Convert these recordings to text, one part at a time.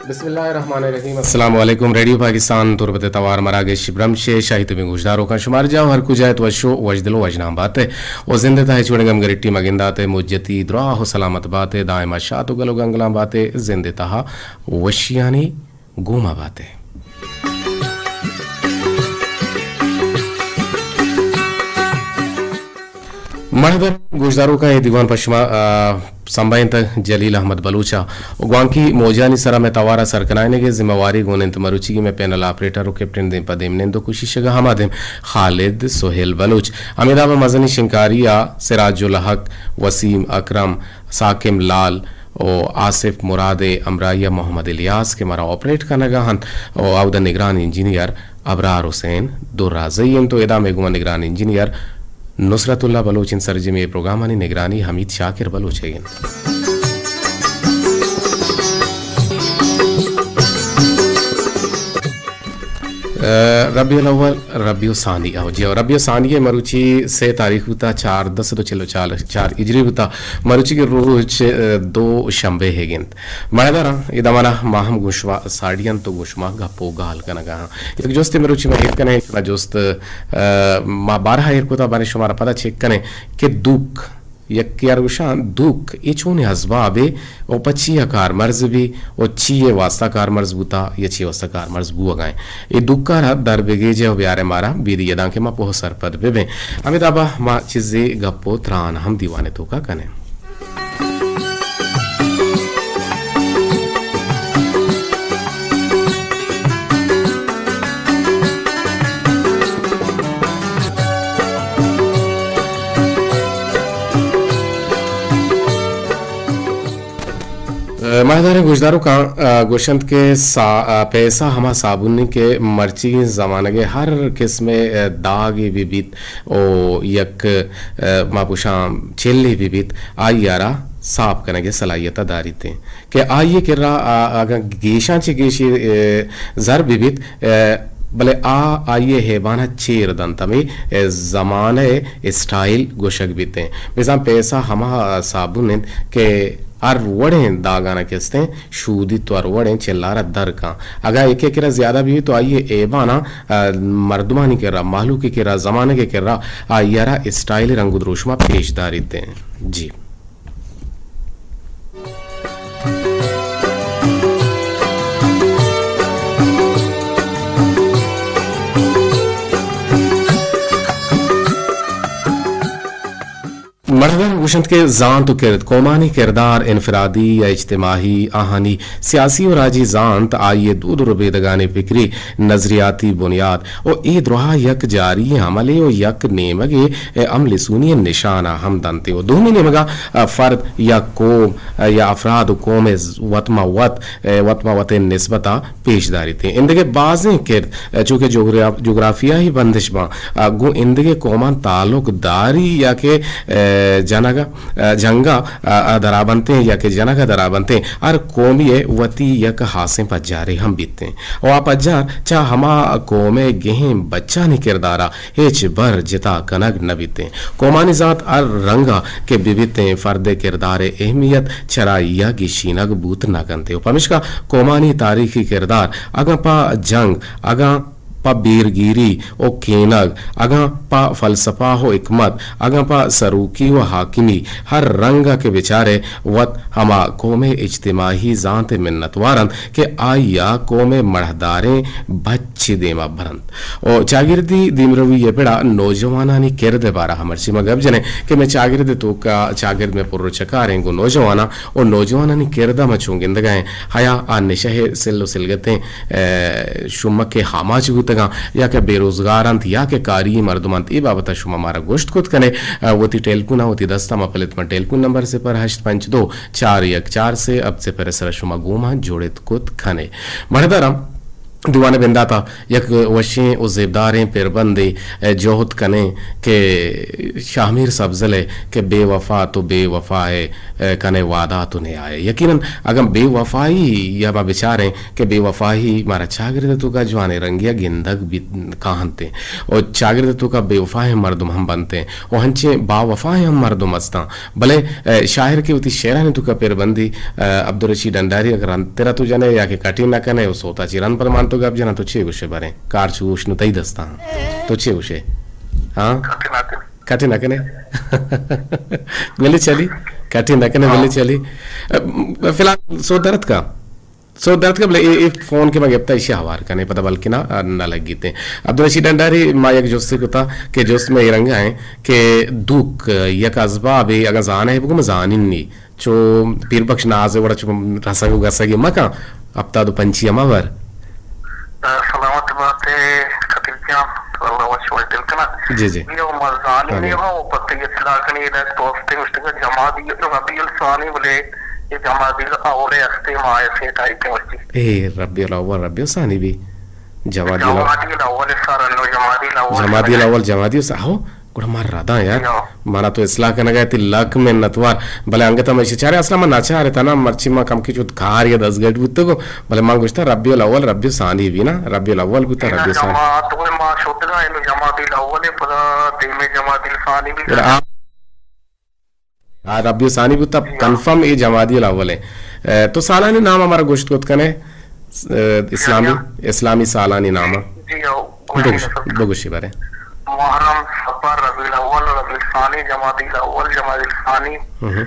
بسم اللہ الرحمن الرحیم۔ السلام علیکم۔ ریڈیو پاکستان تربت توار مراگش برمش ءِ شاہی تبیں گوشداروکاں، شمار جاہ ہر کجا ات وش و وشدل و وشنام بات ءُ زند ءِ تہا ہچ وڑیں گمگرٹی مگندات ءُ مجتی دراہ و سلامت بات ءُ دائما شات و گل و گنگلاں بات ءُ زند ءِ تہا وشیانی گوما بات ءُ۔ مہدر گوشداروکاں، اے دیوان پہ شما، آ، سمبھائینتگ جلیل احمد بلوچ ءَ۔ گوانکی موجانی سرا مئے توار ءَ سر کنائینگ ءِ ذمہ واری گون انت مروچیگیں مئے پینل آپریٹر و کیپٹن دیم پہ دیم نند و کوششگ ءَ ہما دیم خالد سہیل بلوچ۔ ہمے داب ءَ مزنیں شنکاری ءَ سراج الحق، وسیم اکرم، ساکم لال و آصف مراد ءِ ہمراہی ءَ محمد الیاس کہ مارا آپریٹ کنگ ءَ انت و اود ءَ نگران انجینئر ابرار حسین درازئی انت و ادا مئے گوما نگران انجینئر نصرت اللہ بلوچ انت۔ سرجمیں اے پروگرامانی نگرانی حمید شاکر بلوچ ءِ انت۔ ءَ، ربیع الاول، ربیع الثانی، او جی، او ربیع الثانی ءِ مروچی سے تاریخ بوتا، چاردہ سد و چل و چار، چار ہجری بوتا، مروچی کہ روچ، ءَ، دو شنبے ءِ انت۔ مہدراں، اے دمانا ما ہم گوں شما ساڑی انت و گوں شما گپ و گال کنگا ہاں۔ یک جستے مروچی ما ایر کنیں، شما جست، ءَ، ما بارہا ایر کتا، بارے شمارا پدا چیک کنیں کہ دوک، یکے ءَ گوشاں دوک، اے چونیں ازبابے و پہ چیا کارمرز بی و چی ءِ واسطہ کارمرز بوتا یا چی ءِ واسطہ کارمرز بوگا ایں۔ اے دوکارا در بگیجے و بیارے مارا بیدی، دانکہ ما پوہ سرپد ببیں۔ ہمے دابا ما چیزے گپ و تران ہم دیوان ءِ توکا کنیں۔ مہداریں گوشداروکاں، ءَ، گوشنت کہ سا-، ءَ، پیسہ ہما صابون انت کہ مرچیگیں زمانگ ءِ ہر قسم ءِ، ءَ، داگے بہ بیت و یک، ءَ، ما گوشاں چلے بہ بیت، آئی ءَ را صاف کنگ ءِ صلاحیت ءَ داریت انت کہ آئی ءِ کرا، ءَ، اگاں گیشاں چہ گیشی، ءَ، زر بہ بیت، ءَ، بلے آ آئی ءِ ہیبان ءَ چیر دنت، ہمے، ءَ، زمانہ ءِ اسٹائل گوشگ بیت انت۔ بزاں پیسہ ہما صابون انت کہ ہر وڑیں داگاں کہ استیں شودیت و ہر وڑیں چلارا در کن۔ اگاں یکے کرا زیادہ بیت تو آئی ءِ ایبانا، ءَ، مردمانی کرا، مہلوکی کرا، زمانگے کرا آئی ءَ را اسٹائل رنگ و دروشما پیش داریت۔ جی۔ مڑدار گوشنت کہ زانت و کرد، قومانی کردار انفرادی یا اجتماعی، آہانی سیاسی و راجی زانت، آئی ءِ دود و ربیدگانی فکری نظریاتی بنیاد و اے درہا یک جاری عملے و یک نیمگے عمل سونی نشانہ ہم دنت و دومی نیمگا فرد یا قوم یا افراد و قوم وت ما وت، وت ما وت نسبتا پیش داریت۔ ایندگہ بازیں کرد، چو کہ جغرا-، جغرافیائی بندش باں، گوں ایندگہ قوماں تعلق داری یا کہ، ء، جنگ، ء، جنگ ء درابنتیں یا کہ جنگ ء درابنتیں، ہر قومی ء وتی یک ہاسیں پجارے ہم بیتیں۔ و آ پجار چہ ہما قوم ء گہیں بچانی کردار ء ہچ بر جتا کنگ نہ بیتیں۔ قومانی زانت ہر رنگ ء کہ ببیتیں، فرد ء کردار ء اہمیت چرائی ء گیشینگ بوت نہ کنت و پمشکا قومانی تاریخی کردار اگاں پہ جنگ، اگاں پہ بیرگیری و کینگ، اگاں پہ فلسفہ و حکمت، اگاں پہ سروکی و حاکمی، ہر رنگ ء کہ بچارئے وت ہما قوم ء اجتماعی زانت ء منتوار انت کہ آئی ء قوم ء مڑاہداریں بچ چہ دیما برنت۔ و چاگردی دیمروی ء پڑا نوجوانانی کرد ء بارہ ء مرچی ما گپ جنیں کہ مئے چاگرد ء توکا چاگرد مئے پر و چکاریں گوں نوجواناں و نوجوانانی کرد ء ما چون گندگ ء ایں، آیا آ نشہ ء سل و سلگتیں، ء، شمک ء آماچ بوتگاں یا کہ بے روزگار انت یا کہ کاری مردم انت، اے بابت ء شما مارا گوشت کت کنے۔ ء، وتی ٹیلیفون ء وتی دست ء ما پلت من ٹیلیفون نمبر صفر ہشت پنچ دو چار یک چار سے ہپت صفر ء سر ء شما گوما جوڑت کت کنے۔ مڑداراں دیوان ءِ بندات ءَ یک وشیں ءُ زیبداریں پربندے، اے، جہد کنیں کہ شاہ میر سبزل ءِ کہ بے وفا تو بے وفا ئے، اے، کنے وعدہ تو نیائے۔ یقیناً اگاں بے وفائی ءَ ما بچاریں کہ بے وفائی مارا چاگرد ءِ توکا جوانیں رنگے ءَ گندگ بیت کاہنت ءُ چاگرد ءِ توکا بے وفائیں مردم ہم بنت ءُ ہنچیں با وفائیں ہم مردم استاں۔ بلے، اے، شاعر کہ وتی شعرانی توکا پربندی، اے، عبدالرشید ڈنڈاری اگر رند ترا تو جنے یا کہ کٹی نہ کنے ءُ سوتا چی رند پر مان تو گپ جنا تو چے گوشے باریں؟ کار چو گوش نو تئی دستاں۔ تو چے گوشے؟ ہاں؟ کٹی نہ کنے۔ کٹی نہ کنے؟ بلے چلی؟ کٹی نہ کنے بلے چلی؟ اے، فی الحال سوت درت کا؟ سوت درت کا بلے اے، اے فون کہ ما گپتا ایشی ہوار کنے پدا بلکنا نہ لگیتے۔ عبدالرشید ڈنڈاری ما یک جستے کتا کہ جست میں اے رنگا ہیں کہ دوک یک ازبابے اگاں زانے بگو ما زانن نی۔ چو پیر بخش ناز ءِ وڑا چو رسگ ءُ گسگے مکن، ہپتاد ءُ پنچی ہما بر۔ سلامت بات ئے خطیب جان، اللہ وش وش دل کنا۔ جی، جی۔ یہ مزانی آمین۔ نہیں ہو، پتہ یہ اطلاع کنی، یہ دوست مشتگا جمادی، ربیع الثانی بلے، یہ جمادی الاول ہستے ماہ سے ٹائپ کے مرچی۔ اے ربیع الاول، ربیع الثانی بھی۔ جمادی الاول۔ جمادی الاول سر، انو جمادی الاول۔ جمادی الاول، جمادی الثانی، ہو۔ گڑا ما رداں یار، جی ہاں۔ منا تو اصلاح کنگا تی لک منتوار۔ بلے انگت ہم ایشی چارے اصلا من نہ چارے تنا مرچی ما کم کی چوت کار یا دزگٹ بوتگو۔ بلے من گوشتا ربیع الاول ربیع ثانی بی نا، ربیع الاول بوتا اینا ربیع ثانی۔ جماعت وہ ما شوتگا اینو جماعت الاول پدا دیمے جماعت ثانی بی۔ گڑا آ، آ ربیع ثانی بوتا جی ہاں۔ کنفرم اے جمادی الاول ہے۔ اے، تو سالانی نام ہمارا گوشت کت کنے؟ اے، اسلامی، جی ہاں۔ اسلامی سالانی نام۔ جی ہاں۔ بگوش، بگوشی بارے۔ محرم، صفر، ربیع الاول، ربیع الثانی، جمادی الاول، جمادی الثانی، ہم۔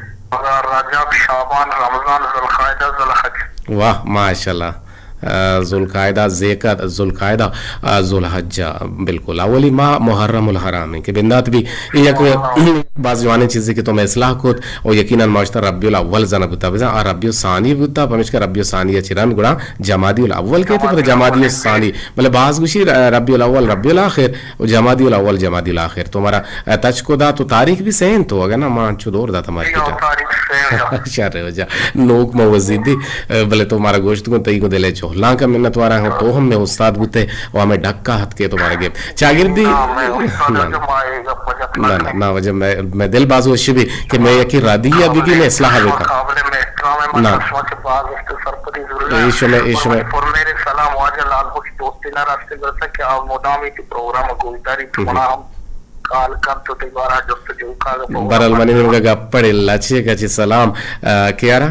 رجب، شعبان، رمضان، ذوالقعدہ، ذوالحج۔ واہ، ماشاءاللہ۔ آ، ذوالقعدہ، ذیقعد-، ذوالقعدہ، آ، ذوالحجہ، بالکل۔ اولی ماہ محرم الحرام ہے کہ بندات بھی یہ یک باز جوانیں چیزے کہ تو میں اصلاح کت اور یقیناً ما اشتا ربیع الاول زانگ بوتا، بزاں آ ربیع الثانی بوتا، پمیشکا ربیع الثانی چہ رند گڑا جمادی الاول کہتے، پدا جمادی الثانی۔ بلے باز گوشی ر-، ربیع الاول، ربیع الاخر، و جمادی الاول، جمادی الاخر۔ تو مارا، ا، تچکو دات و تاریخ بھی سین تو، اگر نا ما انچو دور داتا مارکیٹ۔ تاریخ سین۔ شر وجہ۔ نوک ما وزیدی، ا، بلے تو مارا گوشت گون تئی گون دلے چہلان کا منت وارا ہوں، تو ہم میں استاد بوتے، و ہمیں ڈکا ہت کے تو مارا گپت۔ چاگردی؟ نا، میں استاد نہ، نہ۔ نہ، نہ، وجہ میں، میں دل باز وش بھی کہ میں یکی ردی ابھی کی میں اصلاح بھی کا۔ قابل میں احترام ہے، نہ۔ ماشاءاللہ، شما کہ باز است سرپدی ضرور ہے۔ ایشو میں، ایشو میں۔ پر میرے سلام واجہ لال بخش دوستی نہ راستے برسا کہ آپ مدامی پروگرام گوشداری، ہم۔ شما ہم کال کن تو تئی بارہ جست جو کا۔ برل منی نمگا گپڑ لچے کا چی سلام، آ، کیارا؟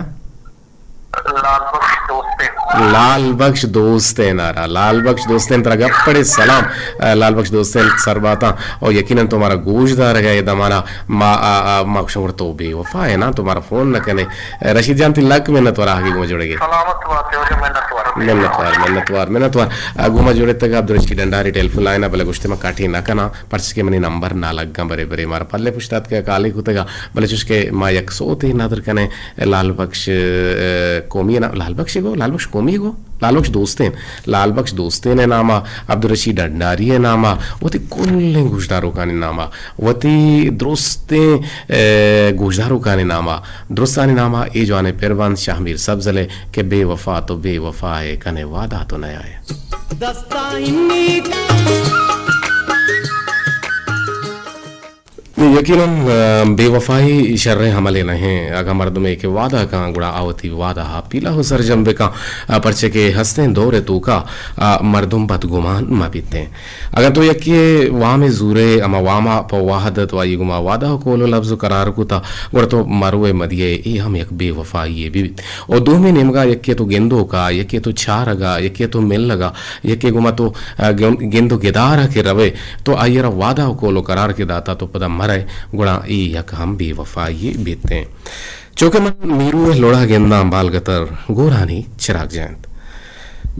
لال بخش دوستے۔ لال بخش دوستے نارا، لال بخش دوستے ترا گپڑ سلام، آ، لال بخش دوستے سرباتا، او یقیناً تو مارا گوش دارگا اے دمانا ما، آ، آ، ما کشم تو بے وفا ہے نا، تو مارا فون نہ کنے۔ رشید جان، تئی لک منت وار آہگی گوں جوڑگے۔ سلامت بات ئے، واجہ منت وار۔ منت وار، منت وار، منت وار۔ آ، گوں ما جوڑتگ عبدالرشید ڈنڈاری ٹیلیفون لائن ءَ، بلے گوشتے ما کٹ ئی نہ کناں، پرچہ کہ منی نمبر نہ لگاں، برے برے مارا پلے پشت اتکگ، کالے کتگ، بلے چوش کہ ما یک سوتے ندر کنیں، لال بخش، آ، قومی نا، لال بخش گو، لال بخش قومی گو، لال بخش دوستین، لال بخش دوستین ءِ نام ءَ، عبدالرشید ڈنڈاری ءِ نام ءَ، وتی کلیں گوشداروکانی نام ءَ، وتی درستیں، آ، گوشداروکانی نام ءَ، درستانی نام ءَ اے جوانیں پربند شاہ میر سبزل ءِ کہ بے وفا تو بے وفا ئے، کنے وعدہ تو نیائے۔ یقیناً، آ، بے وفائی شریں عملے نہ ایں۔ اگاں مردمے کہ وعدہ کاں، گڑا آ وتی وعدہ ءَ پیلہ ءُ سرجم بکاں، آ، پرچہ کہ ہستیں دور ءِ توکا، آ، مردم بدگمان مہ بیتیں۔ اگاں تو یکے وامے زورے، ہما وام ءَ پہ وہد ءَ تو آئی گوما وعدہ ءُ قول ءُ لبز ءُ قرار کتا، گڑا تو مروئے مدیئے، اے ہم یک بے وفائی یے بہ بیت۔ ءُ دومی نیمگا یکے تو گندوکا، یکے تو چارگا، یکے تو ملگا، یکے گوما تو، آ، گن-، گند ءُ گدارا کہ روئے، تو آئی را وعدہ ءُ قول ءُ قرار کہ داتا تو پدا مرئے، گڑا اے یک ہم بے وفائی یے بیتیں۔ چوکہ من میرو ءِ لوڑا گنداں بالگتر گورانی چراگ جنت۔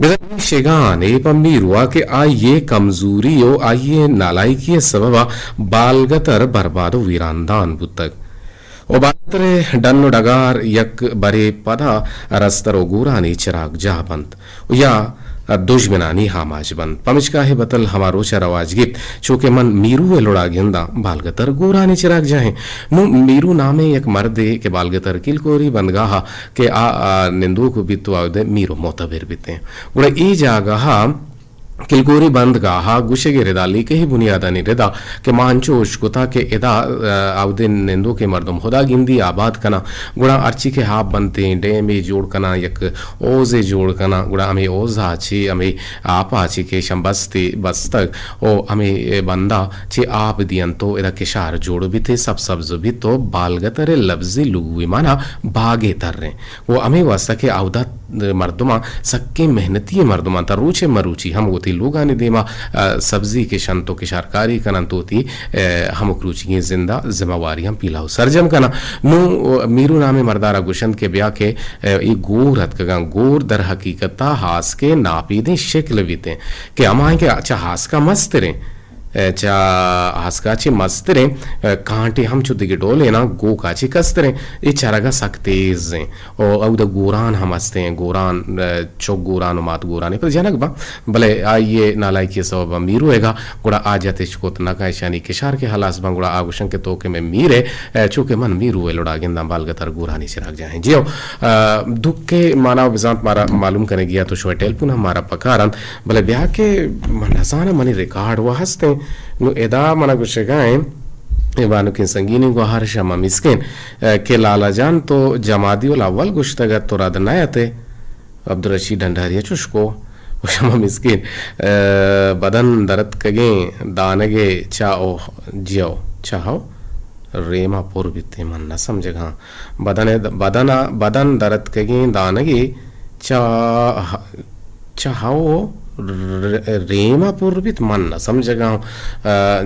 بزاں اے شگان اے پہ میروا کہ آئی ءِ کمزوری ءُ آئی ءِ نالائکی ءِ سبب ءَ بالگتر برباد ءُ ویراندان بوتگ۔ ءُ بالگتر ءِ ڈن ءُ ڈگار یک برے پدا رستر ءُ گورانی چراگ جاہ بنت۔ ءُ یا دژمنانی آماچ بنت۔ پمشکا اے بتل ہما روچ ءَ رواج گیپت، چو کہ من میرو ءِ لڑا گنداں، بالگتر گورانی چراگ جاہیں۔ نوں میرو نامیں یک مردے کہ بالگتر کلکوری بندگاہ ءَ کہ آ، آ نندوک بیت ءُ آ اود ءِ میرو معتبر بیتیں۔ گڑا اے جاگہ ءَ کلکوری بندگاہ ءَ گوشگ ءِ ردا، لیکہی بنیادانی ردا کہ ما انچو اشکتا کہ ادا، آ، اودے نندوکیں مردم ہدا گندی آباد کناں، گڑا ہرچی کہ آپ بنتیں ڈیمے جوڑ کناں، یک حوضے جوڑ کناں، گڑا ہمے حوض ءَ چہ ہمے آپ ءَ چہ کہ ایشاں بستے بستگ ءُ ہمے بندا چہ آپ دینت ءُ ادا کشار جوڑ بیت، سب سبز بیت ءُ بالگتر ءِ لبزی لغوی مانا باگے تریں۔ ءُ ہمے واسطہ کہ اودا مردماں سکیں محنتی مردماں تا روچ مروچی ہم وتی لوگانی دیما، آ، سبزی کشنت ءُ کشارکاری کننت ءُ وتی، آ، ہمک روچیگیں زندا ذمہ واریاں پیلا ءُ سرجم کناں۔ نوں میرو نامیں مردارا گوشنت کہ بیا کہ، آ، اے گور اتکگاں، گور در حقیقتا ہاسکے ناپیدیں شکل بیتیں کہ ہما کہ چہ ہاسکا مستریں۔ ء چہ ہاسکا چہ مستریں، ء کانٹے ہم چو دگہ ڈولیناں، گوکا چہ کستریں۔ اے چرگا سک تیزیں۔ او اودا گوران ہم ہستیں، گوران، ء چک گوران ءُ مات گوران ءَ پد جنگ باں، بلے آئی ءِ نالائکی ءِ سببا میروئیگا، گڑا آ جت اچ کت نہ کن، اشانی کشار کہ ہلاس باں، گڑا آ گوشن کہ تو کہ مئے میر ئے، ء چو کہ من میرو ءِ لڑا گنداں، بالگتر گورانی چراگ جاہیں۔ جی ہو، ء دکے مانا ءُ بزانت مارا معلوم کنگی ءَ تو شوئے ٹیلپون ہم مارا پکار انت۔ بلے بیا کہ من نزاناں منی ریکارڈ وا ہستیں۔ نوں ادا منا گوشگا ایں، اے بانکیں سنگینیں گوہار شما مسکین، ء کہ لالا جان تو جمادی الاول گوشتگ ات تو رد نہ ات ئے۔ عبدالرشید ڈنڈاری ءَ چوش کو، و شما مسکین، ء بدن درتکگیں دانگے چا او جیو چا ہو ریما پر بیتیں من نہ سمجھگاں۔ بدن، بدن، بدن درتکگیں دانگے چہ، چہ ہو ر-، ریما پر بیت، من نہ سمجھگاں۔ آ،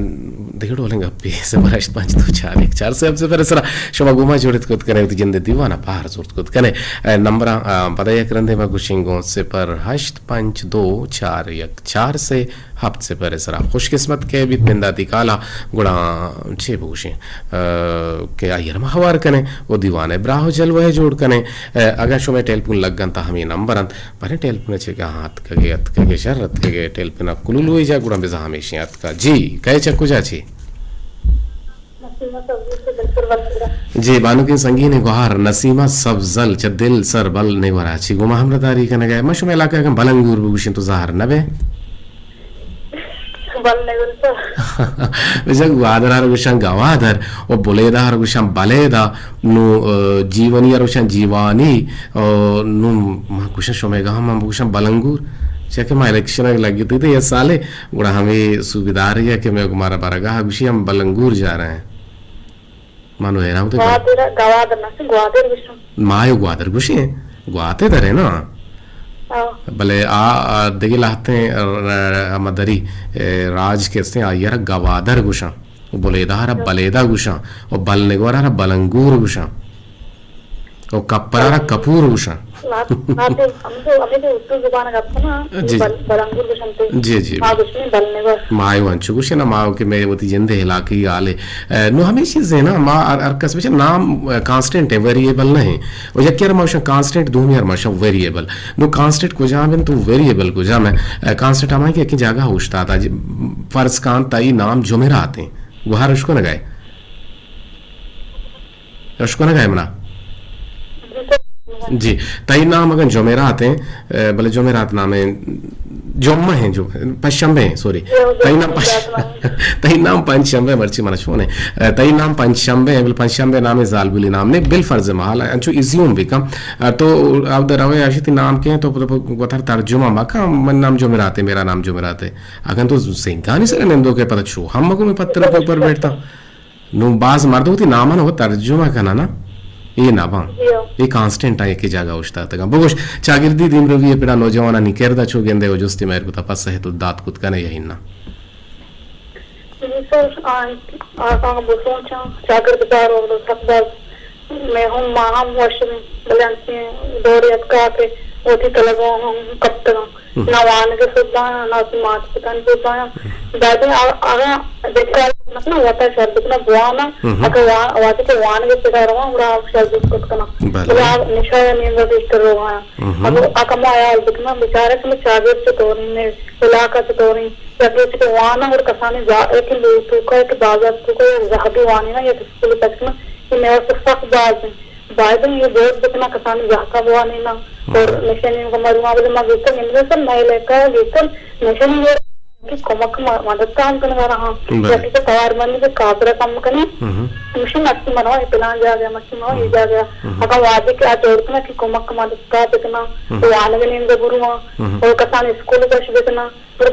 دگہ ڈولیں گپے، صفر ہشت پنچ دو چار یک چار سے ہفت صفر سرا شما گوما جوڑت کت کنے، وتی جند دیوانا پہر زورت کت کنے۔ آ، نمبراں، آ، پدا یک رندے ما گوشیں گوں صفر ہشت پنچ دو چار یک چار سے ہپت سپر ءِ سرا خوش قسمت کہ بیت بنداتی کالا، گڑا چے بگوشیں، آ، کہ آئی ءَ را ما ہوار کنیں و دیوان ءِ براہ و جلوہ ءَ جوڑ کنیں۔ آ، اگاں شمئے ٹیلپون لگ انت، ہمے نمبر انت، بلے ٹیلپون ءَ چہ گاں اتکگے، اتکگے، شر اتکگے، ٹیلپون ءَ کلولوئی جا، گڑا بزاں ہمیشیں اتکا۔ جی، کئے چہ کجا چے؟ نسیمہ سبزل چہ دلپور بلدیرا۔ جی، بانکیں سنگینیں گوہار نسیمہ سبزل چہ دل سر بل نگورا چی گوما ہمراہداری کنگا۔ ما شمئے علاقہ اگاں بلنگور بگوشیں تو زہر نہ بے؟ بل نگور تو۔ بجا گوادر ہر گوشاں گوادر، و بلیدہ ہر گوشاں بلیدہ، نو، آ، جیونی ہر گوشاں جیوانی، آ، نو ما گوشاں شمئے گاما بگوشاں بلنگور۔ چیا کہ ما الیکشن لگی تھی تو یہ سالے گڑا ہمے صوبیدار یا کہ مئے مارا برگا گوشی ہم بلنگور جا رہے ہیں۔ ما نو حیران بوتیں۔ گوادر، گوادر نہ، گوادر گوشاں۔ ما یو گوادر گوشیں، گوات ءِ در ءَ نا۔ ہاں۔ بلے آ، آ دگہ لہتیں ر-، ر-، ہما دری، اے، راج کہ استیں، آئی ءَ را گوادر گوشاں۔ و بلیدہ ءَ را بلیدہ گوشاں۔ و بلنگور ءَ را بلنگور گوشاں۔ و کپر ءَ را کپور گوشاں۔ نا، نا، تو ہم تو، ہمیں تو اردو زبان ءَ گپ کناں، جی، جی۔ بل-، بلنگور گوشنتے۔ جی، جی۔ ما گوشیں بلنگور۔ ما یو انچو گوشیں نا، ما کہ مئے وتی جند ءِ علاقی حال ءَ۔ اے، نو ہمے چیز ایں نا، ما ہر، ہر کس بچے نام، اے، کانسٹنٹ ایں، ویریبل نہ ایں۔ و یکے ءَ را ما گوشاں کانسٹنٹ، دومی ءَ را ما گوشاں ویریبل۔ نو کانسٹنٹ کجام انت و ویریبل کجام انت؟ اے، کانسٹنٹ ہما کہ یکیں جاگہ اوشتاتا، جی، فرض کن تئی نام جمعرات ایں۔ گوہار اشکنگا ئے؟ اشکنگا ئے منا؟ جی، تئی نام اگاں جمعرات ایں، اے، بلے جمعرات نام ایں، جمعہ ایں، جو، پنچ شنبہ ایں، سوری۔ تئی نام پنچ، تئی نام پنچ شنبہ، مرچی منا شون ایں۔ اے، تئی نام پنچ شنبہ ایں، بلے پنچ شنبہ نام ایں، زالبولی نام نہ ایں، بالفرض محال انچو ازیوم بکن۔ اے، تو اودا روئے اشی تئی نام کئے ایں، تو، تو گوتر ترجمہ مکن، من نام جمعرات ایں، میرا نام جمعرات ایں۔ اگاں تو سنگانی سر نندوک ئے پدا چو ہم مگو مئے پتر ءِ اوپر بیٹھتا۔ نوں باز مردم وتی ناماں وت ترجمہ کناں نا، اے نہ باں۔ جی ہو۔ اے کانسٹنٹ آں، یکے جاگہ اوشتاتگاں۔ بگوش، چاگردی دیمروی ءِ پڑا نوجوانانی کرد ءَ چو گندئے و جستے مہر کتا پسہ تو دات کت کنے یا ہنا؟ جی سر، آ، آ، آ، بسوچاں، چاگرد کار و سک باز مئے ہم، ما ہم وش بیں، بلے انچیں دورے اتکا کہ وتی طلباں ہم کپتگاں۔ ہم۔ نہ وانگ ءِ سدایاں، نہ وتی مات پتانی سدایاں۔ ہم۔ دادے آ-، آگاں دگہ کناں، وتا شر بکناں، بواناں، مہم۔ اگاں وا-، وہدے کہ وانگ ءِ پدا رواں، گڑا آ شر زوت کت کناں۔ بلے۔ بلے آ نشہ ءِ نیمگ ءَ گیشتر روگا آں۔ مہم۔ اگاں، اگاں ما ہیال بکناں، بیچارہ کہ مئے چاگرد چطوریں، مئے علاقہ چطوریں، یا کہ چطور واناں، گڑا کسانیں جا-، یا کہ لوگ توکا، یا کہ بازار توکا، یا زہبی وانیناں، یا کہ اسکول تک کناں، کہ مئے واسطہ سک باز ایں۔ باید ایں اے دور بکناں، کسانیں جاکاں بوانیناں، اور ہم۔ نشہ ءِ نیمگا مروان، بلے ما گیشتر نمدے سر مئے علاقہ گیشتر نشہ ءِ نیمگا کہ کمک م-، مدد ہم کنگا رہاں۔ بلے۔ یا کہ توار مندی کہ کافرا کم کنی۔ ہم۔ مشین مرچی منو اے پلان جاگہ، مرچی منو اے ہم۔ جاگہ۔ ہم۔ اگاں وہدے کہ آ جوڑ کناں کہ کمک مدد بکناں، ہم۔ تو وانگ ءِ نیمگا برواں۔ ہم۔ اور کسانیں اسکول گوش بکناں۔ گڑا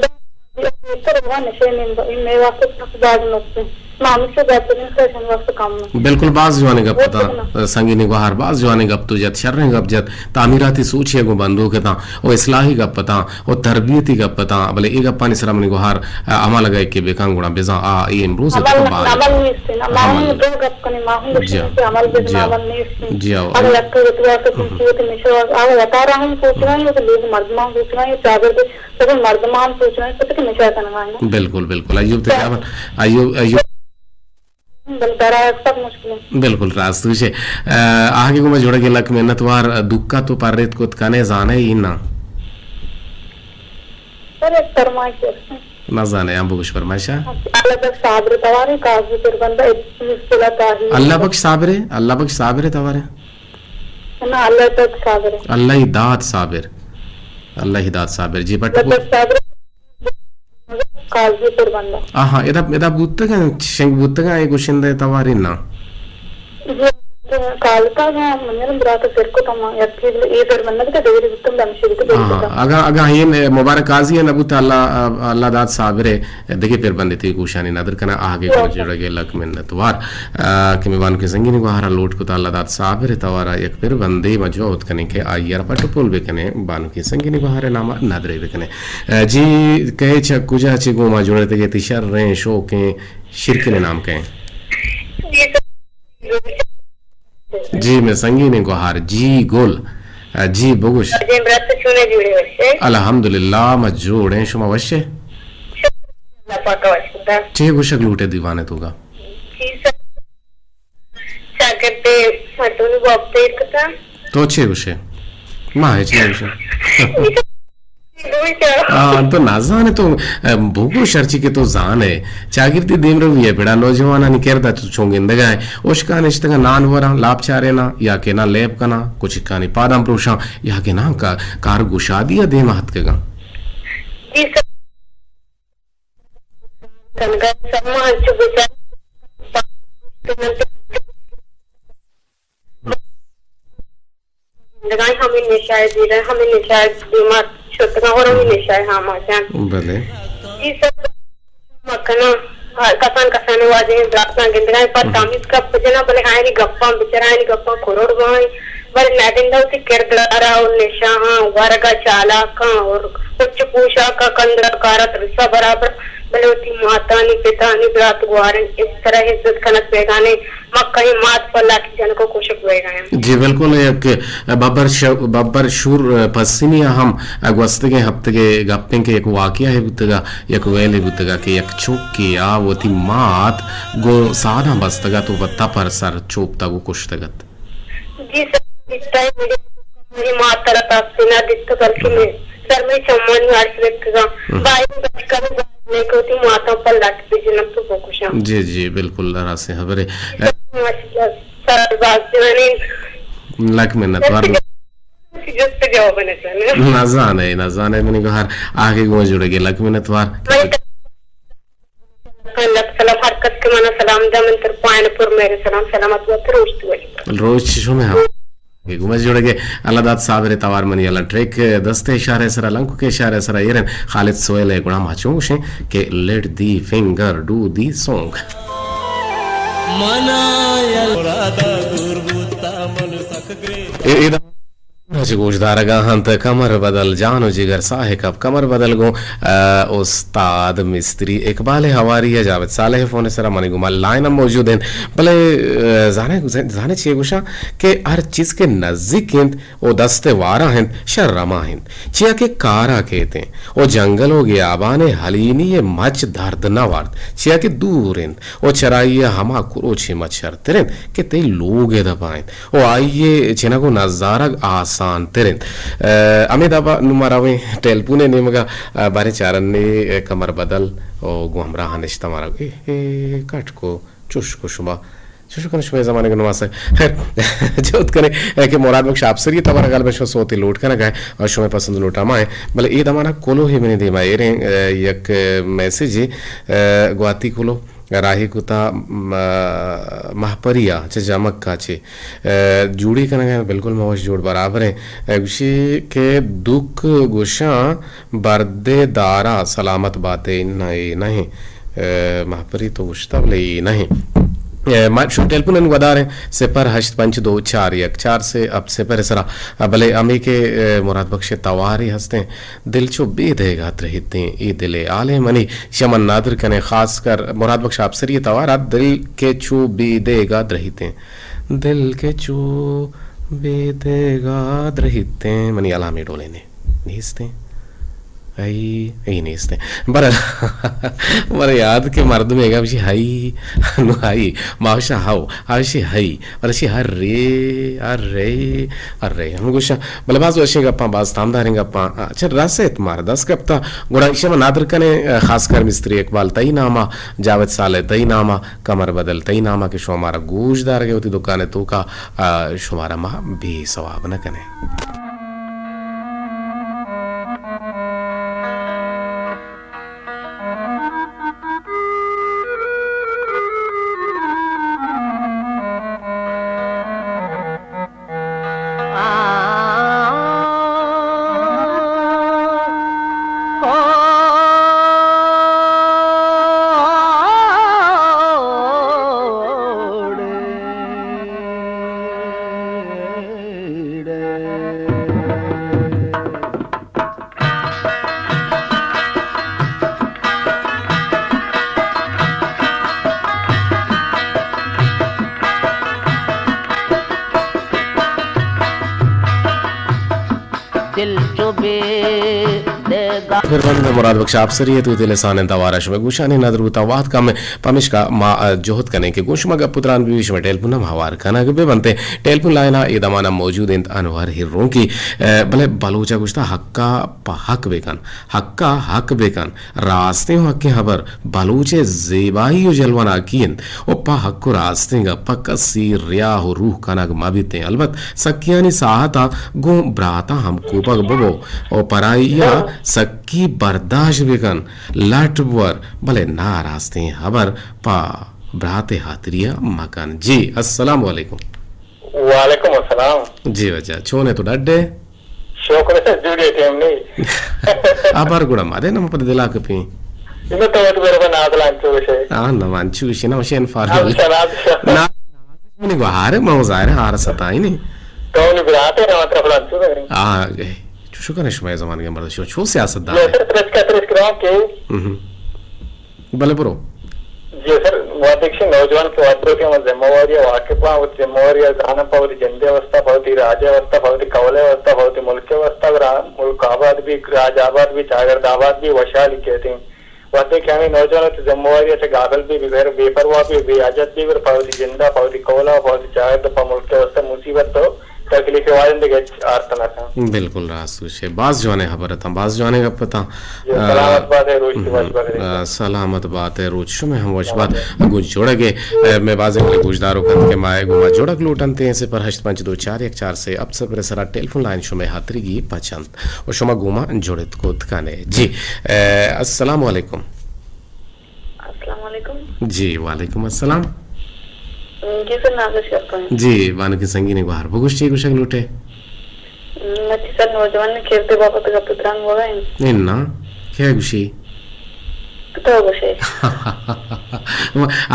بہتر بوان نشہ ءِ نیمگا، اے مئے واسطہ سک باز نقصان۔ ما ہمیشہ گپ بزاں کہ اشانی واسطہ کم نہ۔ بلکل، باز جوانیں گپ اتاں، سنگینیں گوہار، باز جوانیں گپ تو جت، شریں گپ جت، تعمیراتی سوچے گوں بندوک اتاں، او اصلاحی گپ اتاں، او تربیتی گپ اتاں، بلے اے گپانی سرا منی گوہار، ا، عمل اگاں یکے بکن گڑا بزاں آ اے امروز ءِ عمل، تکا باز عمل نیست اِنت۔ ما ہم عمل۔ دو گپ کنیں، ما ہم جی۔ گوشیں کہ عمل بزاں جی۔ عمل نیست اِنت۔ جی۔ اگاں یک وتی واسطہ ہم۔ سوچی وتی نشہ، آ وتا را ہم سوچنا ایں، وتی لوگ مردماں سوچنا ایں، چاگرد سبی مردماں ہم سوچنا ایں، پرچا کہ نشہ کنگا ایں۔ بلکل، بلکل۔ ایوب تجاور، ایوب، ایوب۔ بل، برا سک مشکل ایں۔ بلکل راست گوشے۔ ا، آہگے گوں ما جوڑگے لک منتوار، دکا تو پریت کت کنے زانے ای نا؟ سر، ایک فرمائش ہے۔ نہ زانے، ہم بگوش فرمائشا۔ اللہ بخش صابر توارے، قاضی پر بندہ، ایک مشکلات آہی۔ اللہ بخش صابرے، اللہ بخش صابرے توارے۔ نہ، اللہ داد صابر۔ اللہ داد صابر۔ اللہ داد صابر۔ جی، پٹ اللہ داد صابر۔ قاضی پر بندہ۔ آہا، ادا، ادا بوتگاں، شنگ بوتگاں، اے گوشندہ توارے نا۔ جی، کالتا گا، منی برات سر کو تما، یکی بلے اے پر بندہ بتا، دیری بتم دمشی بتا، دیری آہا، بتا۔ اگا، اگا ہین مبارک قاضی نہ بوتا، اللہ، اللہ داد صابر۔ دگہ پر بندے تئی گوشانی ندر کناں، آہگے گوں جوڑگے لک منتوار۔ ا، کہ مئے بانکیں سنگینیں گوہارا لوٹ کتا اللہ داد صابر توارا یک پر بندے ما جہد کنیں کہ آئی ءَ را پٹ ءُ پول بکنیں، بانکیں سنگینیں گوہار ءِ نام ءَ ندرے بکنیں۔ ا، جی، کئے چہ کجا چہ گوں ما جوڑتگ ئے، تئی شریں شوکیں شیرکنیں نام کئے؟ جی، مئے سنگینیں گوہار، جی گل۔ ا، جی بگوش۔ جی برات، چونے جوڑے وشے؟ الحمدللہ، ما جوڑیں، شما وشے؟ شکر اللہ پاک وش کتا۔ چے گوشگ لوٹے دیوانے توکا؟ جی سر، چاگردے مردم واب دیر کتا۔ تو چے گوشے؟ ما ہچ نہ گوشیں۔ آ، تو نہ زانے تو، ا، بگوش ہرچی کہ تو زانے۔ چاگردی دیمروی ءِ پڑا نوجوانانی کرد ءَ تو چون گندگا ئے؟ اشکا نشتگاں نان وراں، لاپ چاریناں، یا کہ ناں لیب کناں، کچکانی پاداں پروشاں، یا کہ ناں کا-، کار گشادی ءَ دیما اتکگاں۔ جی سر۔ کنگا سما انچو گوشاں، زندگانی ہمے نشہ ءِ دیرا، ہمے نشہ ءِ دیما شتگاں اور ہمے نشہ ءِ آماچاں۔ بلے۔ جی سر، مکناں، کسان کسان واجہ دراستاں گندگاں، پر تمیز گپ جناں، بلے آیانی گپاں بچار، آیانی گپاں کرڑ باں۔ بلے نادندہ وتی کردارا و نشاہاں ورگا چالاکاں اور اچ پوشاکا کندگا کارا ترسا برابر، بلے وتی ماتانی، پتانی، برات گوارن اس طرح عزت کنگ بیگانے، مکہیں مات پہ لاٹھی جنکو کشگ بیگانے۔ جی بلکل، یک ببر ش-، ببر شور پسنی ہم گوستگیں ہفتگے گپیں کہ یک واقعہ ہے بوتگا، یک ویلے بوتگا کہ یک چوکے آ وتی مات گوں ساداں بستگا تو پہ تپر سر چوپتگ و کشتگت۔ جی سر، بیتائی مجھے میری ماں طرف آپ سے نہ دیتا، بلکہ میں سر میں چمانی عرض رکھگا۔ ہم۔ باہر بچ کر باہر لے کے ہوتی ماتا پر لٹ پہ جنم تو بکشاں۔ جی، جی، بالکل راستیں خبرے۔ ماشاءاللہ، سر باز جوانی۔ لک منت وار۔ جست جواب نہ زانے۔ نہ زانے، نہ زانے منی گوہر۔ آگے گوں جڑے گے لک منت وار۔ من لک سلام ہر کس کہ منا سلام دا، من تر پائن پر میرے سلام سلامت و تر روشت ولی۔ روشت شمے ہم۔ کہ گومز جوڑے گے اللہ داد صابر توار منی اللہ ٹریک دست اشارہ سرا لنکو کے اشارہ سرا ایرن خالد سویل ہے گڑا ما چون گوشیں کہ let the finger do the song۔ منا یل مراد دور بوتا من سک گرے۔ اے، اے دا چہ گوشدارگا انت کمر بدل جان و جگر ساہ کپ کمر بدل گوں، ء، استاد مستری اقبال ہواری ء جاوید صالح فون سرا منی گوما لائن ہم موجود انت۔ بلے، ء، زانے، زانے چے گوشاں کہ ہر چیز کہ نزیک انت و دست وارا انت، شر ہما انت، چیا کہ کارا کیت انت و جنگل و گیابان ہلینی مچ درد نہ وارت، چیا کہ دور انت۔ و چرائی ء ہما کروچی مچ شرتر انت کہ تئی لوگ ء دپا انت و آئی ء چنگ و نزارگ آسان تر انت۔ ء، ہمے دابا نوں ما رویں ٹیلپون ء نیمگا، ء، باریں چارنے، ء، کمر بدل و گوں ہمراہ نشتہ مارا، اے، اے، کٹ کو، چش کو شما، چش کن شما زمانگ نماسگ۔ خیر، جہد کنے، ء، کہ مراد بخش آپسری توار غالب شما سوتے لوٹ کنگا ہے اور شما پسند لوٹا ما ہے، بلے اے دمانا کلو ہی منی دیما ایریں، ء، یک میسج، ء، گواتی کلو۔ راہی کتا، م-، مہپری ء چہ جمک ء چہ، ء، جوڑی کنگ ء بالکل ما وش جوڑ برابر ایں۔ ء، گوشی کہ دک گوشاں بردے دارا سلامت باتے، نہ اے نہ ایں۔ ء، مہپری تو گوشتا بلے اے نہ ایں۔ ء، ما شو ٹیلپون ان ودار ایں، صفر ہشت پنچ دو چار یک چار سے اب صفر سرا۔ ء، بلے ہمیں کہ، ء، مراد بخش تواری ہستیں۔ دل چو بے دئیگا درہیتیں، اے دل ء حالے منی، شمن نادر کنے خاص کر مراد بخش آپسری ء توارا دل کہ چو بے دئیگا درہیتیں۔ دل کہ چو بے دئیگا درہیتیں، منی الامی ڈولے نے، نیستیں۔ ای، ای نیستیں۔ بر، بر یاد کہ مردم ایگا بشی ہئی، نو ہئی، ماوشا ہاو، آوشی ہئی۔ بلے شی ہر رے، ہر رے، ہر رے۔ ہم گوشاں، بلے باز وشیں گپاں، باز تامداریں گپاں۔ آ، چہ رس ایت مار دست کپتا۔ گڑا ایشی ما نادر کنے، آ، خاص کر مستری اقبال تئی ناما، جاوید صالح تئی ناما، کمر بدل تئی ناما کہ شما مارا گوش دارگے وتی دکان توکا، آ، شمارا ما بے ثواب نہ کنے۔ دل چو بے دگا۔ پھر بند مراد بخش آپسری ء تو دل سان انت، آوارا شمئے گوشانی ندر بوتا وہد کم۔ پمیشکا ما، ء، جہد کنیں کہ گوں شما گپ و تران بہ بی، شمئے ٹیلپون ہم ہوار کنگ بہ بنت۔ ٹیلپون لائن ء اے دمانا موجود انت انور ہیرونکی، ء، بلے بلوچ ء گوشتہ حق ء پہ حق بہ کن، حق ء حق بہ کن۔ راستیں و حقیں ہبر بلوچ ء زیبائی و جلوناکی انت و پہ حق و راستیں گپ ء کسی ریا و روح کنگ مہ بیتیں۔ البت سکیانی ساہت ء گوں براتاں ہم کوپگ بہ بو و پرائی ء سکی برداشت بہ کن۔ لٹ بور، بلے ناراستیں ہبر پہ برات ء ہاتری ء مکن۔ جی، السلام علیکم۔ وعلیکم السلام۔ جی واجہ، چون ئے تو، ڈڈ ئے؟ شکر ہے، جوڑی ٹیم نہیں۔ ہبر گڑا مدے نم پد دلا کپی۔ نہ تو تو میرے نادل انچو گوشے۔ ہاں، نہ انچو گوشے، نہ وشے انفارمل۔ اچھا، اچھا۔ نہ، منی گوہارے، ما ظاہر ہے ہار ستائی نہیں۔ تو نی براتے نہ مطلب انچو نہیں۔ آ گئے۔ چو شکر ہے شما زمانگے مرد شو، چو سیاست دار۔ یہ سر ترسکا ترسکرا کے۔ ہم۔ بلے برو۔ جی سر، وہدے کہ نوجوان کہ وہدے کہ ہم ذمہ واری ء واقف آں، وتی ذمہ واری ء زاناں، پہ وتی جندے واسطہ، پہ وتی راجے واسطہ، پہ وتی کولے واسطہ، پہ وتی ملکے واسطہ، اگر آ ملک آباد بی، راج آباد بی، چاگرد آباد بی، وشحالی کیت انت۔ وہدے کہ ہمے نوجوان وتی ذمہ واری ء چہ غافل بی، بغیر بے پرواہ بی، بے حاجت بی، گڑا پہ وتی جند ء، پہ وتی کول ء، پہ وتی چاگرد ء، پہ ملک ء واسطہ مصیبت تو تکلیف ء وارندگ ہچ آرت نہ کن۔ بالکل راست گوشے۔ باز جوانیں ہبر اتاں، باز جوانیں گپ اتاں۔ جی، آ، سلامت بات ہے، روچ کی وش بات ہے۔ آ، سلامت بات ہے، روچ شمے ہم وش بات۔ گوں جوڑگ ء، آ، میں بازیں گوشداروک انت کہ ما گوں ما جوڑگ لوٹنت، صفر ہشت پنچ دو چار یک چار سے ہفت صفر سرا ٹیلیفون لائن شمے ہاتریگی پچ انت و شما گوں ما جوڑت کت کنے۔ جی، آ، السلام علیکم۔ السلام علیکم۔ جی، وعلیکم السلام۔ جی سر، نازش گپ کنیں۔ جی، بانک سنگین گوہر بگوش، چی گوشگ لوٹے؟ مرچی سر نوجوان نے کردے بابت گپ تران بوگا ہیں۔ انا، کیا گوشی؟ تو گوشے۔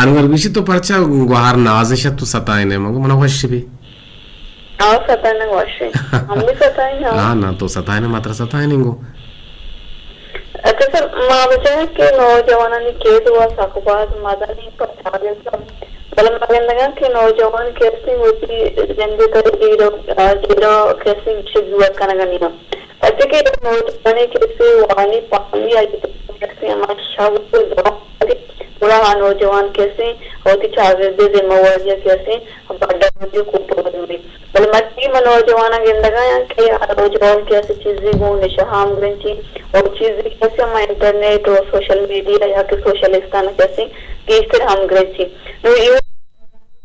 انور گوشی تو پرچا گوہر نازش تو ستائنے، مگو منا وش بی۔ آ ستائینگ وش ایں۔ ہم بھی ستائیں، ہاں۔ ہاں، نہ تو ستائینے، ما ترا ستائینیں گوں۔ اچھا سر، ما بچار کہ نوجوانانی کیس وا سک باز مزنیں پہ چاگرد، بلے ما گندگاں کہ نوجوان کیسیں وتی جندے تر جیڑہ، آ، جیڑہ کیسیں چیز وا کنگ ءَ نیاں۔ پرچہ کہ نوجوانیں کیسے وانی پامی آئی کیسے ہما شوق و ذوق، گڑا آ نوجوان کیسے وتی چاگردے ذمہ واری کیسے بڈا کوپگ بی۔ بلے مرچی من نوجواناں گندگ ءَ آں کہ آ نوجوان کہ اسے چیزے گوں نشہ ءَ ہمگرنچ ایں، اور چیزے کہ اسے ہما انٹرنیٹ اور سوشل میڈیا یا کہ سوشلستان کہ اسے گیشتر ہمگرنچ ایں۔ نوں اے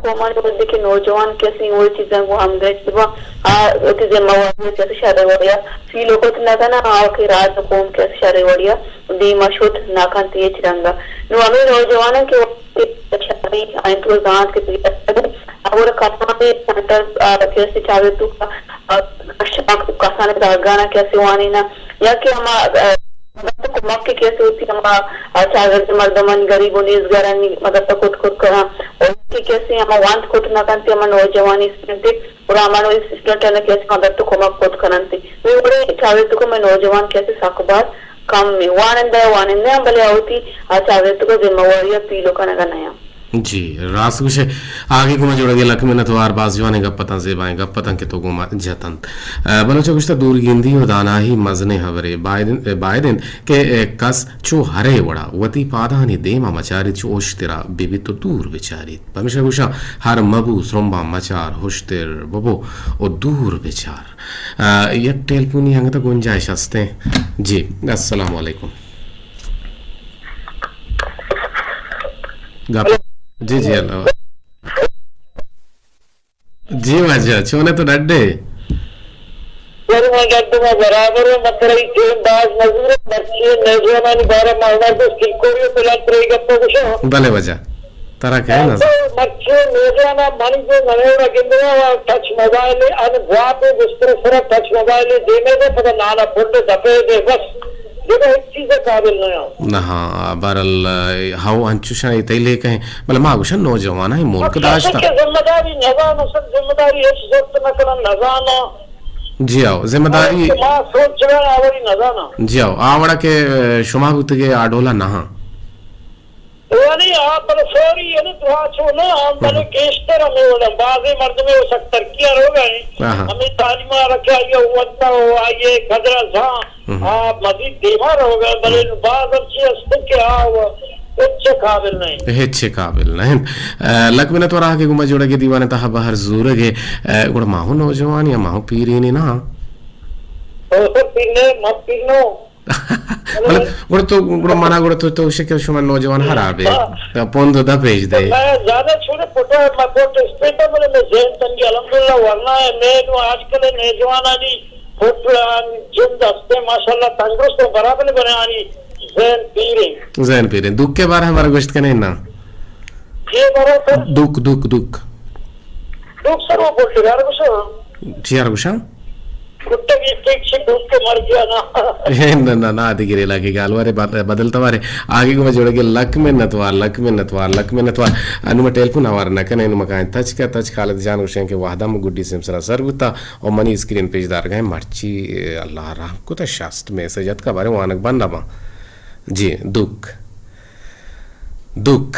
قومانی وھدے کہ نوجوان کہ اسے اے چیزاں گوں ہمگرنچ بہ باں، آ وتی ذمہ واری کہ اسے شریں وڑیا فیل کت نہ کناں، آ کہ راج و قوم کہ اسے شریں وڑیا دیما شت نہ کنت ہچ رنگا۔ نوں ہمے نوجواناں کہ وقتی شریں آئین تو زانت کہ تئی اثر، اور کسانیں سینٹر، آ، کہ اسے چاگرد توکا، آ، کشاں کسانیں زہگانا کہ اسے وانیناں، یا کہ ہما، آ، مدد و کمک کہ اسے وتی ہما، آ، چاگرد مردمانی، غریب و نیزگارانی مدد کت کت کناں، اور کہ اسے ہما وانت کت نہ کنت، ہما نوجوانی اسٹوڈنٹ، اور ہما اسٹوڈنٹانا کہ اسے مدد و کمک کت کننت۔ اے وڑیں چاگرد توکا مئے نوجوان کہ اسے سک باز کم ایں۔ وانندہ، وانندہ آں، بلے آ وتی آ چاگرد توکا ذمہ واری ءَ پیلو کنگ ءَ نیاں۔ جی، راست گوشے۔ آگے گوں ما جوڑگ ءَ، لک منت وار، باز جوانیں گپ اتاں، زیبائیں گپ اتاں کہ تو گوں ما جت انت۔ آ، بلوچ ءَ گوشتہ، دورگندی و داناہی مزنیں ہبرے، باید، باید انت کہ، آ، کس چو ہرے وڑا وتی پادانی دیما مچاریت، چو اشترا ببیت و دور بچاریت۔ پمیشا گوشاں، ہر مبو سرمباں مچار، اشتر ببو و دور بچار۔ آ، یک ٹیلیفونی انگت گنجائش ہستیں۔ جی، السلام علیکم۔ گپ۔ جی، جی، اللہ۔ جی واجہ، چونے تو ڈڈے؟ سر، ما ڈڈ ما برابر ایں، من ترا اے ٹیم باز نزور، مرچی نوجوانانی بارہ ما عمر دوست کلکوڑی و پلان ترا اے گپ گوشاں۔ بلے واجہ۔ ترا کئے نہ؟ تو مرچی نوجوان ءَ منی جو ننے وڑا گندگا و ٹچ موبائل ءَ، ان گوات ءَ گستر سرا ٹچ موبائل ءَ دیمے دے، پدا نانا پھنڈ ءَ دپے دے، بس۔ دگہ ہچ چیز ءِ قابل نہ آں۔ نہ ہاں، بہرحال، ہو انچوشاں اے تئی لیکہ ایں، بلے ما گوشاں نوجواناں اے ملک داشتہ۔ کہ ذمہ داری نزاناں، سر، ذمہ داری ہچ زرت نہ کناں، نزاناں۔ جی ہو، ذمہ داری۔ ما سوچگا آوری نزاناں۔ جی ہو، آ وڑا کہ شما بوتگے آ ڈولا نہ ہاں۔ یعنی آ بلے فوری یعنی دعا چو نہ، آ بلے گیشتر ہمے وڑا بازیں مردمے و سک ترقی ءَ روگ ءَ ایں۔ ہمے تعلیم ءَ رکھے آئی ءَ وت ءَ و آئی ءِ قدر ءَ زان، آ مزید دیما روگ ءَ ایں، بلے باز ہم چی است کہ آ و ہچ قابل نہ انت۔ ہچ قابل نہ انت۔ آ، لک منت وار آ کہ گوں ما جوڑگ ءَ، دیوان ءِ تہا بہر زورگ ءَ، آ، گڑا ما ہوں نوجوان یا ما ہوں پیرین نہ آں۔ او تو پیرنے، من پیرنو۔ مطلب، گڑا تو، گڑا منا، گڑا تو، تو گوشے کہ شما نوجوان ہراب ئے۔ پوند و دپ ایش دے۔ میں زیادہ چھوڑے پوٹا، میں پوٹ اسپیٹا بولے، میں ذہن تنگی الحمدللہ ورنا ہے، میں نو آج کل نوجوانانی پوٹ جند ہستے ماشاءاللہ تندرست و برابر بنے آنی ذہن پیریں۔ ذہن پیریں۔ دکھ کے بارے ہمارا گوشت کنے نا؟ یہ بارے سر۔ دکھ، دکھ، دکھ۔ دکھ سر وہ بولتے یار گوشا۔ چی یار گوشا؟ کتگ ایک ایک سے ڈوب کے مر گیا نا۔ اے، نہ، نہ، نہ، دگرے لگے گالوارے بد-، بدل توارے۔ آگے گوں ما جوڑگ ءَ، لک منت وار، لک منت وار، لک منت وار۔ انو ما ٹیلیفون ہوار نہ کنے، انو ما کائیں تچک ءَ، تچک خالد جان گوشیں کہ وہدم گڈی سمسرا سر بوتا، او منی اسکرین پیش دارگا ایں مرچی، اللہ رحم کتا شست میسج اتکا بارے وانگ بند باں۔ جی، دک۔ دک۔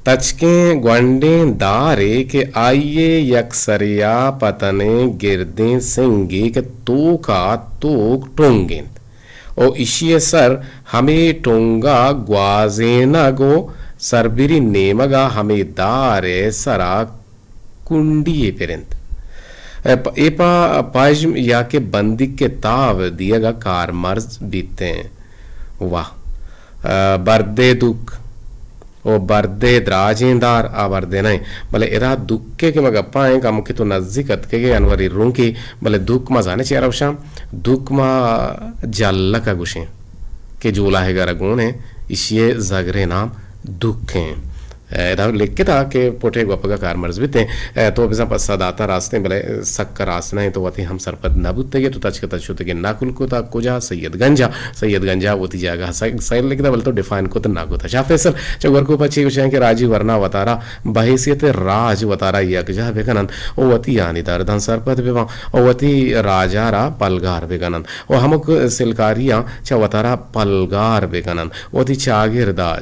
تچکیں گونڈیں دارے کہ آئی ءِ یک سرے ءَ پتنیں گردیں سنگے کہ توک ءَ توک ٹنگ انت ءُ ایشی ءِ سر ہمے ٹنگ ءَ گوازینگ ءُ سربری نیمگ ءَ ہمے دار ءِ سرا کنڈی یے پر انت۔ اے پ-، اے پہ پژم یا کہ بندیک ءِ تاب دیگ ءَ کارمرز بیتیں۔ واہ۔ آ، بردے دک ءُ بردے دراجیں دار آ بردے نہ انت۔ بلے ادا دک ءِ کہ ما گپا ایں، کمکے تو نزیک اتکگ ئے انوری رونکی، بلے دک ما زانے چیا روشاں؟ دک ما جلک ءَ گوشیں کہ جولاہگ ءَ را گون انت، ایشی ءِ زگریں نام دک انت۔ ادا لکھتا کہ پٹے گپگا کارمرز بیتیں۔ اے، تو بزاں پسہ داتا راستیں، بلے سک راست نہ انت، تو وتی ہم سرپد نہ بوتگے، تو تچک تچ شتگے نقل کتا، کجا؟ سید گنجا، سید گنجا وتی جاگہ سید، سید لکھتا، بلے تو ڈیفائن کت نہ کتا۔ شاہ فیصل چہ گورکوپا چی گوشیں کہ راجی ورنا وتارا بحیثیت راج وتارا یکجاہ بکننت و وتی آنی درداں سرپد بباں و وتی راجارا پلگار بکننت و ہمک سلکاریاں چہ وتارا پلگار بکننت۔ وتی چاگردا،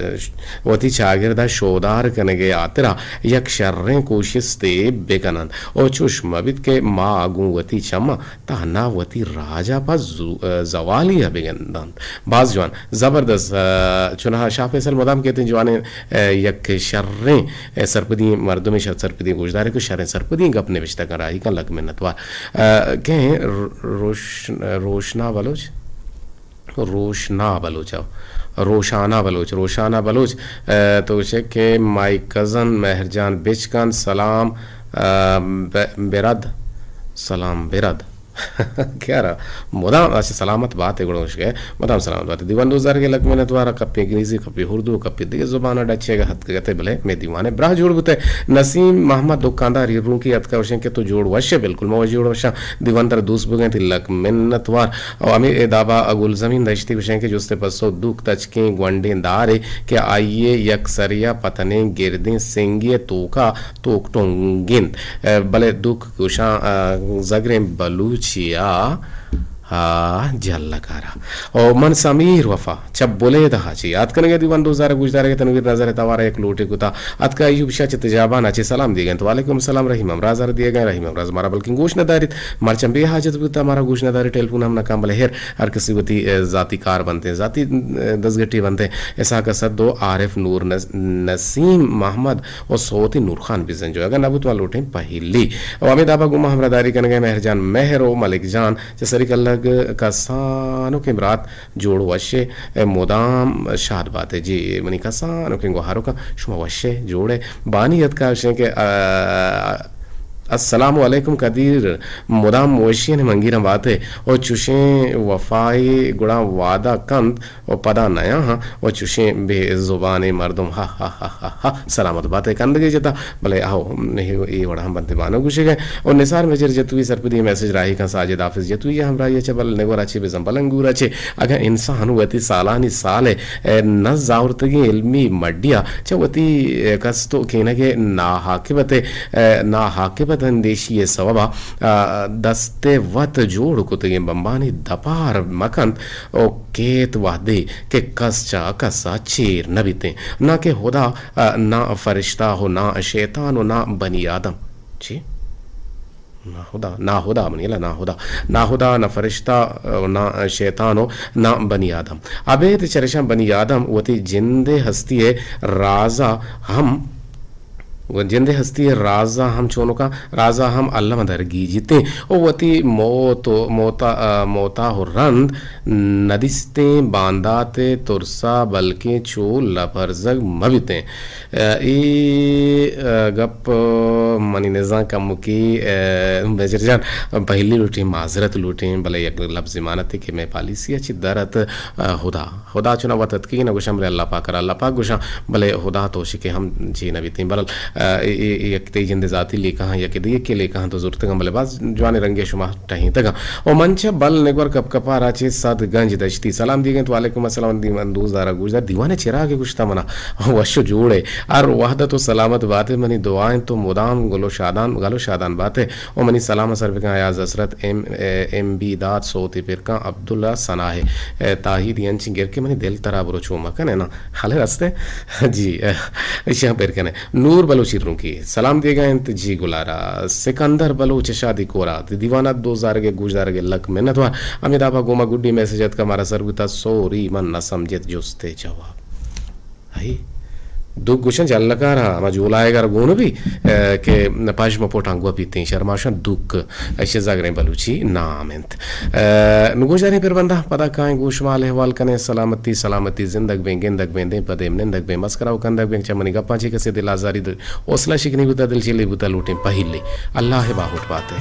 وتی چاگردا شودار کنگے ہاترا یک شریں کوشستے بکننت و چوش مبیت کہ ما گوں وتی چماں تہنا وتی راجا پہ زو-، زوالی ء بگندنت۔ باز جوان، زبردست، ء، چوناہا شاہ فیصل مدام کہتیں جوانیں، ء، یک شریں، ء، سرپدی مردمے، شر-، سرپدی گوشدارے کہ شریں سرپدی گپ نبشتہ کن راہی کن، لک منتوار۔ ء، کہیں رو-، روش-، روشنا بلوچ؟ روشنا بلوچ، روشانا بلوچ، روشانا بلوچ، ء، تو گوشے کہ مائی کزن مہرجان بچکند سلام، ء، ب-، برد، سلام برد۔ کیا را؟ مدام، اچھا، سلامت بات ہے، گڑا گوشگے، مدام سلامت بات ہے۔ دیوان دوزار کے لک منت وارا، کپی انگریزی، کپی اردو، کپی دیگہ زبان ڈچے گا حد گتے، بلے میں دیوانے براہ جوڑ بوتے۔ نسیم محمد دکاندار ہیرونکی اتکا گوشیں کہ تو جوڑ وشے، بالکل ما وش جوڑ وشاں۔ دیوان تر دوست بگیں، تی لک منت وار۔ او ہمے اے دابا گلزمین دشتی گوشیں کہ جست پسو دوک تچکیں گونڈیں دارے کہ آئیے یک سریا پتنیں گردیں سنگے توکا توک ٹونگینت۔ ء، بلے دوک گوشاں، ء، زگریں بلوچیا، آ، جلکارا۔ او من سمیر وفا چہ بلیدہ چہ یات کنگے، دیوان دوزار گوشدارے تنویر نظر توارا یک لوٹے کتا۔ اتکا ایوب شاہ چہ تجابان چہ سلام دیگنت۔ وعلیکم السلام رحیم امراز ار دیگا۔ رحیم امراز مارا بلکن گوش نہ داریت۔ مرچاں بے حاجت بوتا، مارا گوش نہ داریت، ٹیلیفون ہم نہ کن، بلے ہر، ہر کسی وتی، ء، ذاتی کار بنتے، ذاتی، ء، دزگٹی بنتے۔ اسحاق اسد و عارف نور نس-، نسیم محمد و صوتی نور خان بزنجو۔ اگاں نہ بوت، ما لوٹیں پہلی۔ و ہمے دابا گوں ما ہمراہ داری کنگے مہر جان مہر و ملک جان چہ سری کلگ کسانو کہ برات جوڑ وشے، اے مدام شاد باتے۔ جی، منی کسانو کہ گوہارو کا شما وشے جوڑے۔ بانی اتکا شیں کہ، آ، السلام علیکم قدیر، مدام وشی نے منگیرم باتے۔ او چوشیں وفائی گڑا وعدہ کنت و پدا نیاہاں و چوشیں بے زبانیں مردم۔ ہا، ہا، ہا، ہا، ہا۔ سلامت باتے کندگے جتا، بلے آہو، اے، اے وڑا ہم بنتے بانو گوشگے۔ و نثار مجر جتوی سرپدی میسج راہی کن ساجد حافظ جتوی ہمراہی چہ بل نگورا چے بزن بل انگورا چے۔ اگاں انسان وتی سالانی سال، اے، نہ زاورتگیں علمی مڈیا چہ وتی، اے، کست و کینگے ناحاکبت، اے، ناحاکبت اندیشی سببا، آ، دست وت جوڑ کتگیں بمبانی دپار مکنت، و کیت وہدے کہ کس چہ کسا چیر نہ بیتیں، نہ کہ ہدا، آ، نہ فرشتہ و نہ شیطان و نہ بنی آدم۔ چی؟ نہ ہدا، نہ ہدا منی اللہ، نہ ہدا، نہ ہدا، نہ فرشتہ، آ، نہ شیطان و نہ بنی آدم۔ ابید چرشاں بنی آدم وتی جندے ہستی رازا ہم و جندے ہستی رازا ہم چونکا، رازا ہم الم در گیجیتیں و وتی موت و موتا، آ، موتا و رند ندیستیں باندات ترسا بلکیں چو لپرزگ مبیتیں۔ آ، اے، آ، گپ منی نزان کمکی، آ، میجر جان پہلی لوٹیں معذرت لوٹیں، بلے یک لبز مانتے کہ میں پالیسی اچی درت، آ، ہدا ہدا چنا وت اتکگی نہ گوشاں، بلے اللہ پاک را اللہ پاک گوشاں، بلے ہدا تو شکے ہم چی نہ بیتیں۔ بلے، آ، اے، اے، اے یک تئی جند ذاتی لیکہ ہاں، یک دیگہ کے لیکہ ہاں تو زرتگاں، بلے باز جوان رنگے شما ٹہینتگاں۔ او من چہ بل نگور کپ کپارا چہ صد گنج دشتی سلام دیگیں تو وعلیکم السلام دی من دوست دارا گوشدار دیوان چراغ گوشتا منا وشو جوڑے۔ ہر وحدت و سلامت باتے منی دعائیں تو مدام گل و شادان، گل و شادان باتے۔ و منی سلام سر بکن ایاز حسرت ایم، ایم بی داد صوتی پرکاں عبداللہ ثنا ہے۔ اے تاہیری انچیں گر کہ منی دل ترا برو چو مکن ہے نا۔ حالے رستے؟ جی، اے، اشیاں پر کنے۔ نور بلوچی رونکی سلام دیگا انت جی گلارا۔ سکندر بلوچ شادی کورا۔ دیوانہ دوزارگے گوشدارگے لک منت وار۔ ہمیں دابا گوما گڈی میسج اتکا مارا سر بوتا سوری من نہ سمجھت جستے جواب۔ ہئی۔ دو گوشن جلکارا، ہما جولائے گر گون بھی، اے، کہ پاش مپوٹاں گو پیتیں شرماشن دک، اشی زگریں بلوچی نام انت۔ اے، نو گوشداریں پر بندہ، پدا کائیں گوش مال احوال کنے، سلامتی، سلامتی، زندگ بیں، گندگ بیں، دیں پدیم نندگ بیں، مسکرا و کندگ بیں، چہ منی گپاں چی کسے دل آزاری دل، حوصلہ شکنی بوتا، دل چیلی بوتا، لوٹیں پہلی۔ اللہ باہوٹ باتے۔